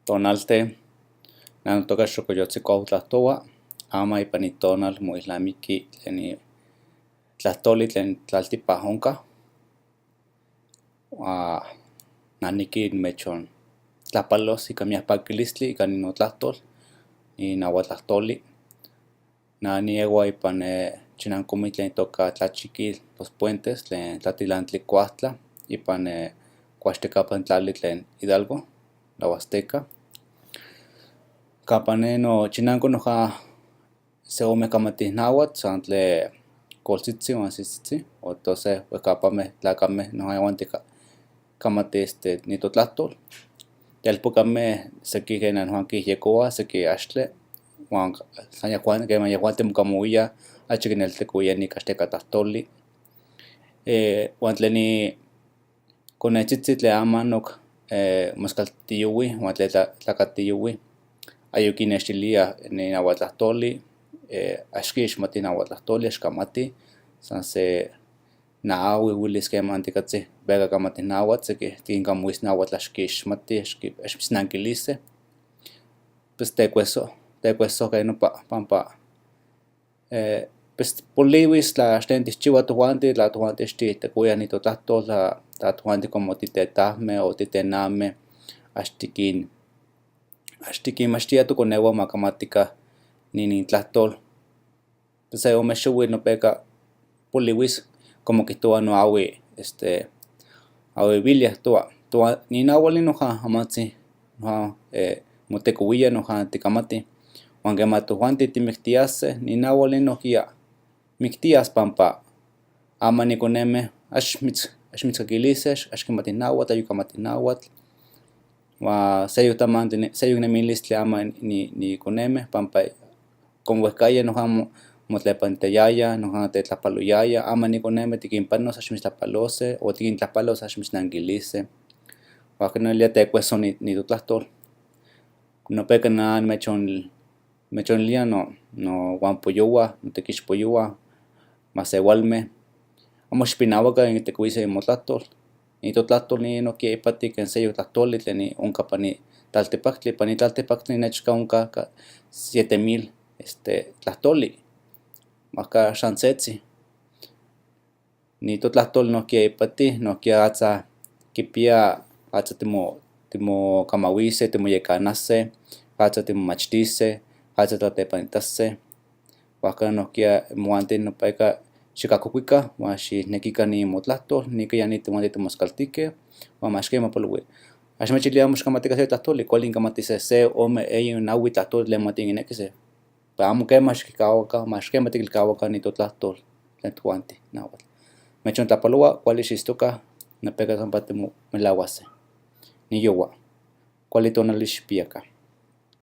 Tonalte, na notoka Xocoyotzi Cuauhtlahtohua, ama ipan itonal moilnamiki tlen tlahtoli tlen tlaltipa onka. Naniki nimechon tlahpalos ika miak pakilistli ika ninotlahtlol, ninahuatlahtoli. Na niehua ipan chinancomitl tlen itoka Tlachiquil Los Puentes tlen Tlatilantli Cuautla ipan Coaxtecapan tlali tlen Hidalgo, la Huasteca. Campa ne nochinanco noja se ome kamatih nahuatl san tlen coltzitzi huan sitzitzi o tose huejcapameh tlacameh noja yahuanti kamatih nitotlahtol. Telpocameh seki quena noja quihyecouaj, seki axtle huan san quema yajuanti mocamahuíaj achi quineltocahuíaj ni caxteca tlahtoli. Huan tlen ni conetzitzi tlen amanoc moscaltiyohui huan tlen tlacatiyohui ayoc quinextilía ni nahuatlahtoli, ax quiixmatij nahuatlahtoli, ax camatij, san se naahui huelis quemanticatzi pehua camatij nahuatl, seki tiquincamahuis nahuatl ax quiixmatij, ax mitznanquilise. Pues tecueso, tecueso que nopa pampa pues polihuis tla ax tlen tijchihuaj tojuanti, tla tojuanti ax tijtecohuíaj ni totlahtol, tla tojuanti como titetajmeh o titenameh ax tiquinmachtíaj toconehua ma camatica ninintlahtol. Se ome xihuitl nopeca polihuis como quiijtohua noahui ahui Bilia quiijtohua toa ni nahuali noja amantzi noja motecohuía noja ticamatij huan quema tojuanti timictiyase ni nahuali nojquiya mictiyas pampa ama ni conemeh ax mitzcaquilise, ax quimatij nahuatl, ayoc camatij nahuatl huan seyoc tlamantli, seyoc nemilistli ama ni conemeh pampa como huejcajya noja motlepanitayayaj, noja tetlajpaloyayaj, ama ni conemeh tiquinpanos ax mitztlajpalose o tiquintlajpalos ax mitznanquilise. Huajca nelía tecueso ni totlahtol. Nopeca na nimechonilía nohuampoyohua, notequixpoyohua, masehualme, amo xipinahuaca inquitecohuise imotlahtol. Ni totlahtol ni nojquiya ipati quen seyoc tlahtoli tlen onca ipan ni tlaltipactli. Ipan ni tlaltipactli nechca onca 7000 tlahtoli, huajca ax san setzi. Ni totlahtol nojquiya ipati, nojquiya atza quipiya atza timocamahuise, timoyecanase, atza timomachtise, atza tlatepanitase. Huajca nojquiya imojuanti nopeca xicacocuica huan xijnequica ni motlahtol, nica ya ni tojuanti timoscaltijque huan ma ax quema polihui. Ax nimechilía amo xicamatica se tlahtoli, cuali incamatise se, ome, eyi, nahui tlahtoli tlen amo inquinequise, pero amo quema xiquilcahuaca, ax quema tiquilcahuaca ni totlahtol tlen tojuanti nahuatl. Mechontlajpalohua cuali xiitztoca, nopeca sampa timomelahuase. Niyohua. Cuali tonali xijpiyaca.